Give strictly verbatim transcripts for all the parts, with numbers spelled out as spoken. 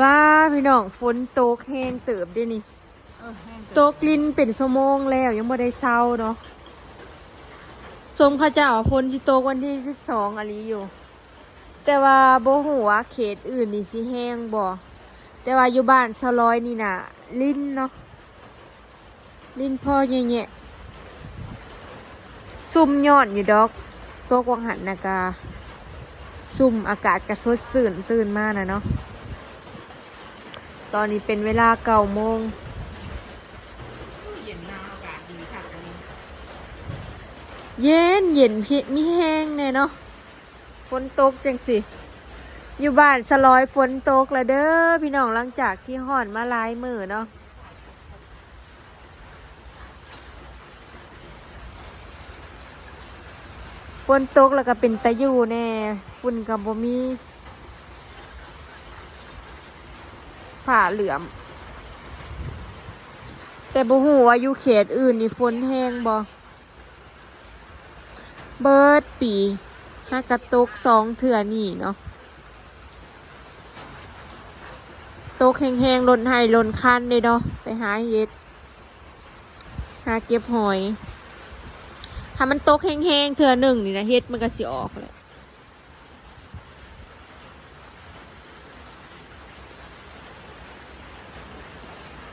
ว้า พี่น้อง ฝนตกแฮงเติบเด้นี่ เออแฮงเติบ ตกลินเป็นชั่วโมงแล้วยังบ่ได้เซาเนาะ สมเขาเจ้าว่าฝนสิตกวันที่สิบสองอะลีอยู่ แต่ว่าบ่ฮู้ว่าเขตอื่นนี่สิแฮงบ่ แต่ว่าอยู่บ้านสาวลอยนี่น่ะ ลินเนาะ ลินพอแยะๆ ซุ่มย้อนอยู่ดอก ตกวังหันนะกะ ซุ่ม อากาศกะสดชื่นตื่นมานะเนาะ ตอนนี้เป็นเวลาเก้าโมง เย็นหนาวอากาศดีคักอันนี้ เย็นเย็นพี่ มีแฮงแน่เนาะ ฝนตกจังสิ อยู่บ้านสาวลอยฝนตกแล้วเด้อพี่น้อง หลังจากที่ฮ้อนมาหลายมื้อเนาะ ฝนตกแล้วก็เป็นตาอยู่แน่ ฝุ่นก็บ่มี ผ้าเหลือม แต่บ่ฮู้ว่าอยู่เขตอื่นนี่ฝนแฮงบ่ เบิดปีหากะตกสองเทื่อนี่เนาะ ตกแฮงๆ หล่นไฮ่หล่นคันเด้เนาะ ไปหาเฮ็ด หาเก็บหอย ถ้ามันตกแฮงๆ เทื่อหนึ่งนี่นะ เฮ็ดมันก็สิออกแหละ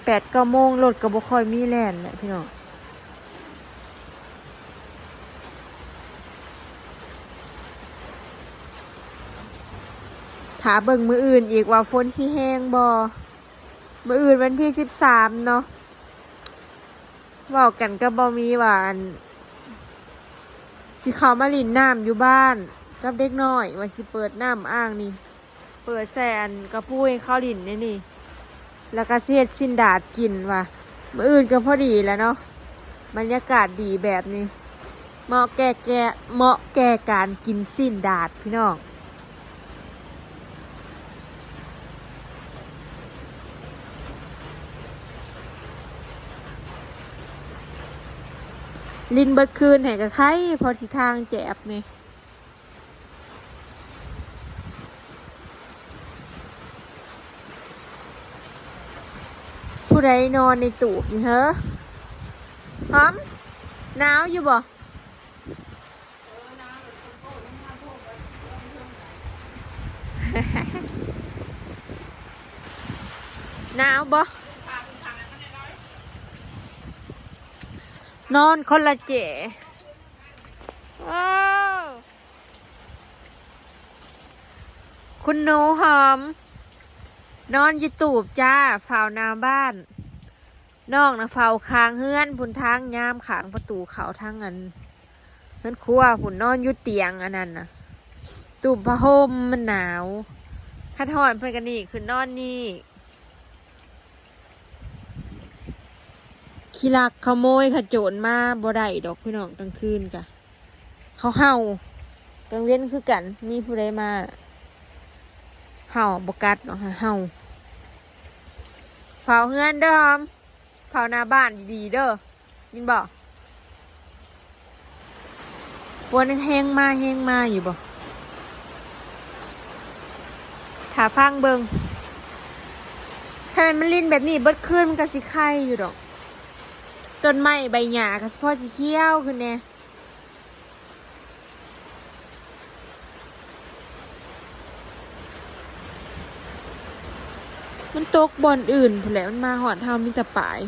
แปดเก้าโมงรถก็บ่ค่อยมีแล่นแหละพี่น้อง ถ้าเบิ่งมื้ออื่นอีกว่าฝนสิแฮงบ่ มื้ออื่นวันที่สิบสามเนาะ เว้ากันกับบ่มีว่าอัน สิเข้ามาหลิ้นน้ำอยู่บ้านกับเด็กน้อย ว่าสิเปิดน้ำอ่างนี่ เปิดใส่อันกระพุ้ยเข้าหลิ้นนี่นี่ แล้วก็สิเฮ็ดซินดาดกินว่ะ มื้ออื่นก็พอดีแล้วเนาะ บรรยากาศดีแบบนี้ เหมาะแก่แก่ เหมาะแก่การกินซินดาดพี่น้อง ลินเบิดคืนให้กับไข่พอสิทางแจบนี่ ผู้ใดนอนในตู้นี่เหรอ หอม หนาวอยู่บ่ หนาวบ่ นอนคนละเจ๋ โอ้ คุณหนูหอม นอนอยู่ตูบจ้า เฝ้าหน้าบ้าน น้องนะเฝ้าข้างเฮือนพุ้น ทางยามข้างประตูเข้าทางอัน เฮือนครัวพุ้น นอนอยู่เตียงอันนั้นนะ ตูบผ้าห่มมันหนาว คันฮ้อนเพิ่นก็นี่ขึ้นนอนนี่ ขี้ลักขโมยขโจรมาบ่ได้ดอกพี่น้อง กลางคืนกะ เขาเห่า กลางเว็นคือกัน มีผู้ใดมา เห่าบ่กัดเนาะ เห่า เฝ้าเฮือนเด้อหอม เฝ้าหน้าบ้านดีๆเด้อ ยินบ่ ฝนแฮงมาแฮงมาอยู่บ่ ถ้าฟังเบิ่ง ถ้ามันลินแบบนี้เบิดคืนมันก็สิไข่อยู่ดอก ต้นไม้ใบหญ้าก็พอสิเขียวขึ้นแหน่ มันตกบ่อนอื่นพู้นแหละ มันมาฮอดเฮามีแต่ปาย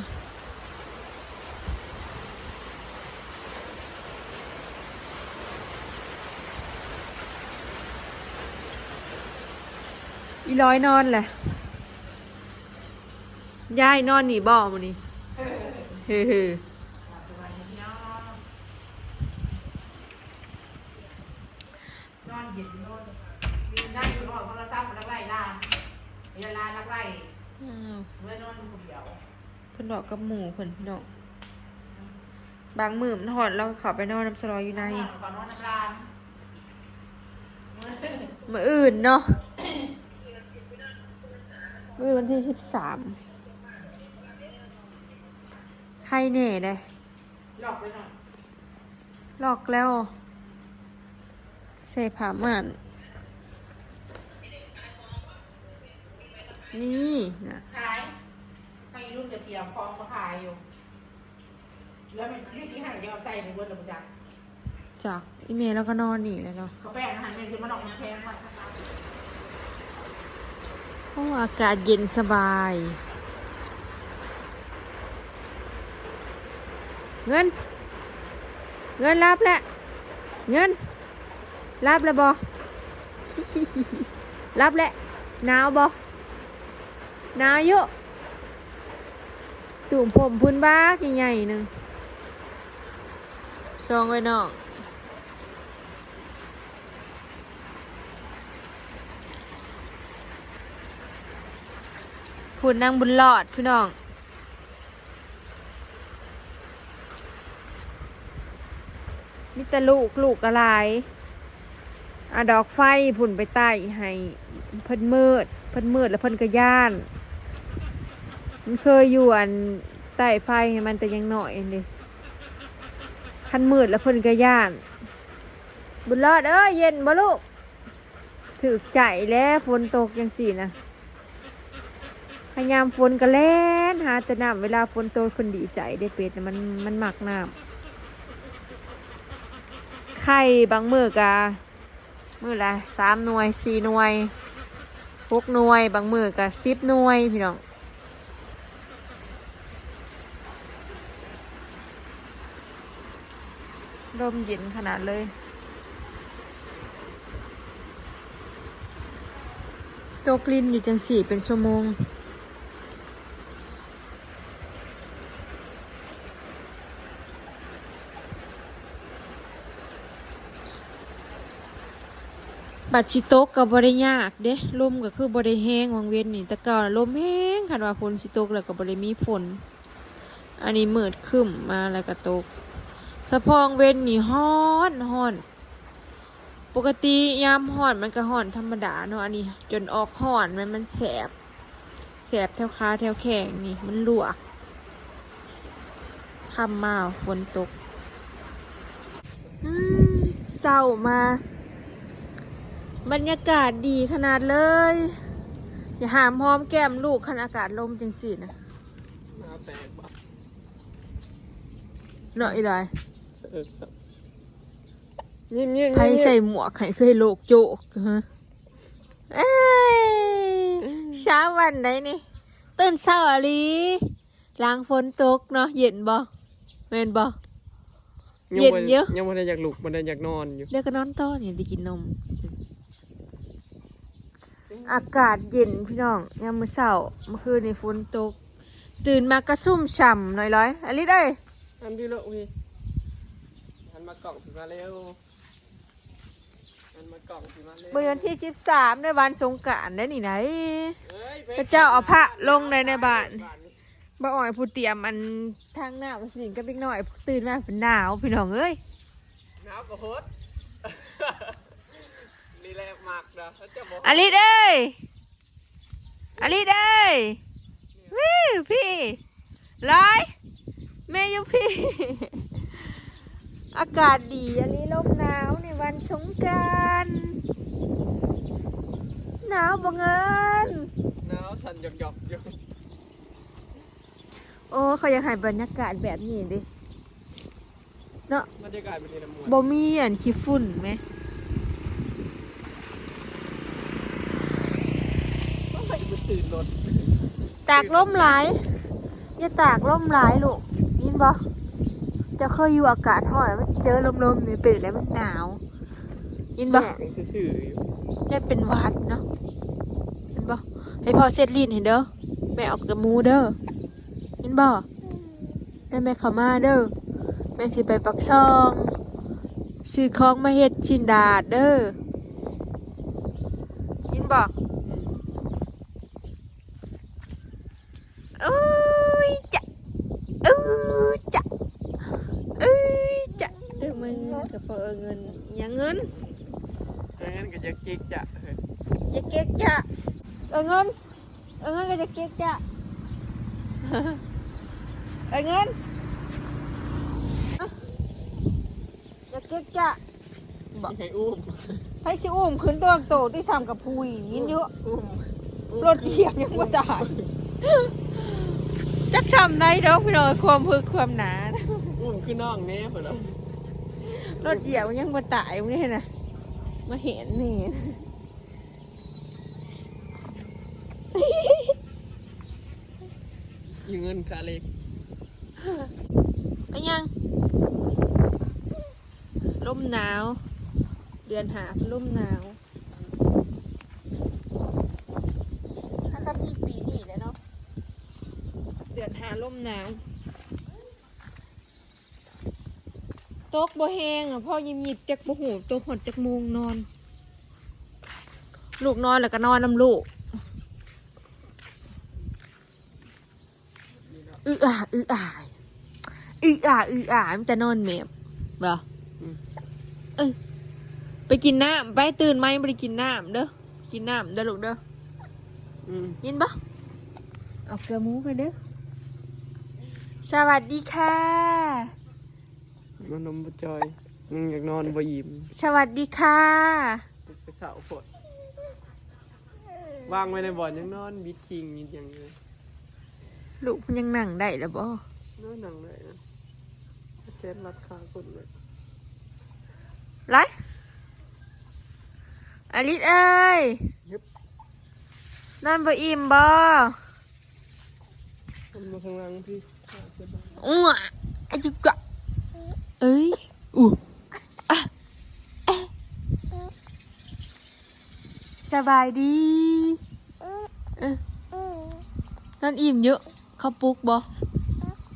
อีร้อยนอนแหละ ยายนอนนี่บ่มื้อนี้ เฮ้อๆ นอนเย็นนอน มีนั่งอยู่นอนโทรศัพท์มันลักไล่ลา เวลาลักไล่ อ้าว เมื่อนอนอยู่คนเดียว เพิ่นบอกกับหมู่เพิ่นพี่น้อง บางมื้อมันฮ้อนเราก็เข้าไปนอนนำสลอยอยู่ใน ฮ้อนขอนอนนำลาน มื้ออื่นเนาะ มื้อวันที่สิบสาม ไข่แหน่เด้ ล็อกไว้หน่อย ล็อกแล้ว ใส่ผ้าม่าน นี่นะ ขายไปรุ่นกระเตียมคลองมาขายอยู่ แล้วมันอยู่ที่ไหนจะเอาใส่ไปเบิดหรือเปล่าจ๊ะ จากอีเมลแล้วก็นอนนี่แหละเนาะ เขาแป้งอาหารเมนซิมันออกมาแพงว่ะ โอ้อากาศเย็นสบาย เงิน เงินรับแล้ว เงิน รับแล้วบอ รับแล้ว หนาวบอ หนาวอยู่ ตุ่มผมพื้นบ้าใหญ่ๆหนึ่ง ซองไว้น้อง พูดนางบุญรอดพี่น้อง มีแต่ลูก ลูกกะหลาย อ่ะ ดอกไฟผุ่นไปไต่ให้ เพิ่นมืด เพิ่นมืดแล้วเพิ่นก็ย่าน มันเคยอยู่อันไต่ไฟให้มันแต่ยังน้อยอันเด้ คันมืดแล้วเพิ่นก็ย่าน บุญรอดเอ้ย เย็นบ่ลูก ถืกใจแล้วฝนตกจังซี่นะ พยายามฝนก็แล่นหาแต่น้ำ เวลาฝนตกคนดีใจได้เป็ดน่ะ มันมันมักน้ำ ไข่บางมื้อกะมื้อละสามหน่วย สี่หน่วย หกหน่วย บางมื้อกะสิบหน่วยพี่น้อง ลมเย็นขนาดเลย ตกลินอยู่จังสี่เป็นชั่วโมง บัดสิตกก็บ่ได้ยากเด้ ลมก็คือบ่ได้แฮงวังเว้นนี่ แต่เก่าน่ะลมแฮง คันว่าฝนสิตกแล้วก็บ่ได้มีฝน อันนี้มืดครึ้มมาแล้วก็ตก สะพองเว้นนี่ฮ้อนฮ้อน ปกติยามฮ้อนมันก็ฮ้อนธรรมดาเนาะ อันนี้จนออกฮ้อน มัน มันแสบ แสบแถวขาแถวแข้งนี่ มันลวก ค่ำมาฝนตก อืม เช้ามา บรรยากาศดีขนาดเลย อย่าหามหอมแก้มลูกคันอากาศลมจังซี่นะ หน้าแตกปะ เนาะอีหลอย เออครับ ยิ้มยิ้ม ไผใส่หมวกให้เคยโลกโจกฮะ เอ้ย เช้าวันใดนี่ ตื่นเช้าอะลี หลังฝนตกเนาะ เย็นบ่ แม่นบ่ ยังบ่ เย็นเยอะ ยังไม่ได้อยากลุกมันได้อยากนอนอยู่ เดี๋ยวก็นอนต่อนี่ได้กินนม อากาศเย็นพี่น้อง ยามมื้อเช้า เมื่อคืนนี่ฝนตก ตื่นมาก็ซุ่มฉ่ำหน่อยร้อยอลิสเอ้ย อันที่โลกพี่หันมากล่องพี่มาเร็วหันมากล่องพี่มาเร็ว มื้อวันที่สิบสามในวันสงกรานต์ได้นี่ไหน เอ้ย พระเจ้าเอาพระลงในในบ้าน บ่อ่อยผู้เตรียมอันทางหน้ามาสิงกับเด็กน้อย ตื่นมาเป็นหนาวพี่น้องเอ้ย หนาวกระโหดนี่แหละมากนะเขาจะบอก อลิสเอ้ย อลิสเอ้ย วิวพี่ร้อยแม่อยู่พี่ อากาศดีอันนี้ลมหนาวในวันสงกรานต์ หนาวบ่เงิน หนาวสั่นหยอกๆอยู่ โอ้เขาอยากให้บรรยากาศแบบนี้ดิเนาะ บรรยากาศเป็นยังไงมวล บ่มีอันขี้ฝุ่นไหม ต้องไปตื่นรถ ตากลมหลาย อย่าตากลมหลายลูก ยินบ่ เจ้าเคยอยู่อากาศร้อน มันเจอลมๆนี่เป็นแล้วมันหนาว ยินบ่ หนาวซื่อๆอยู่ ได้เป็นหวัดเนาะ ยินบ่ ให้พ่อเช็ดลิ้นให้เด้อ แม่ออกจากหมู่เด้อ ยินบ่ ให้แม่เข้ามาเด้อ แม่สิไปปากซอง ซื้อของมาเฮ็ดชิ้นดาดเด้อ ยินบ่ โอ้ยจะ เออจะ เออจะ เออมึงกระเป๋าเงิน ยังเงิน เอองั้นก็จะเก๊กจะ อย่าเก๊กจะ เออเงิน เออเงินก็จะเก๊กจะ เออเงิน อย่าเก๊กจะ ให้อุ้ม ให้สิอุ้มขึ้นตัวโตที่สามกับผู้หญิงยินอยู่ อุ้ม รถเหยียบยังบ่ตาย จักทำได้ดอกพี่น้อง ความพึกความหนา อุ้มคือน้องแน่เพิ่นน่ะ รถเหยียบยังบ่ตายมื้อนี้นะ มาเห็นนี่ อีเงินค่าเหล็ก ไปยัง ลมหนาว เดือนห้าลมหนาว ถ้าก็มีปีนี้แหละเนาะ เดือนห้าลมหนาว ตกบ่แฮงอะ พอยิบยิบจักบ่ฮู้ ตกฮอดจักโมงนอน ลูกนอนแล้วก็นอนนำลูก อืออา อืออา อืออา อืออา มันจะนอนแมบบ่ อืม เออ ไปกินน้ำ ไป ตื่นมายังบ่ได้กินน้ำเด้อ กินน้ำเด้อลูกเด้อ อืม ยินบ่ เอาเกลือหมูกันเด้อ สวัสดีค่ะ มานมบ่จอย ยังอยากนอนบ่อิ่ม สวัสดีค่ะ ไปเสาโพด วางไว้ในบ่อนยังนอนบิดคิงอยู่ยังอยู่ ลูกมันยังนั่งได้แล้วบ่ นอนนั่งได้นะ แขนรัดขาคนเลย ไร อลิสเอ้ย ยึบ นอนบ่อิ่มบ่ มันมาข้างหลังพี่ อ้วอาจุกะ เอ้ย อู้ อ่ะ อ่ะ สบายดี เออ นอนอิ่มอยู่ เขาปลุกบ่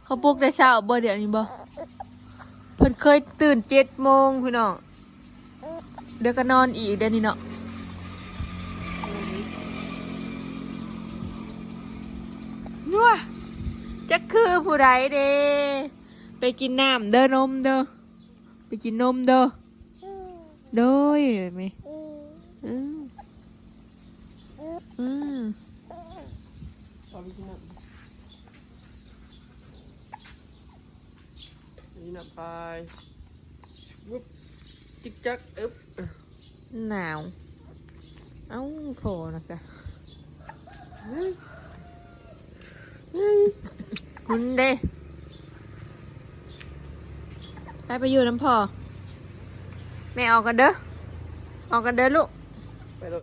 เขาปลุกแต่เช้าบ่ เดี๋ยวนี้บ่ เพิ่นเคยตื่นเจ็ดโมงพี่น้อง เดี๋ยวก็นอนอีกเดี๋ยวนี้เนาะ นัว จักคือผู้ใดเด้ ไปกินน้ำเด้อ นมเด้อ ไปกินนมเด้อ โดยแม่ อืม อืม เอาไปกินน้ำ นี่น้ำไป วุบ จิกจัก อึบ หนาว เอ้า โผล่นะกะ เฮ้ย เฮ้ย คุณเด้ ไป ไปอยู่น้ำพ่อ แม่ออกกันเด้อ ออกกันเด้อลูก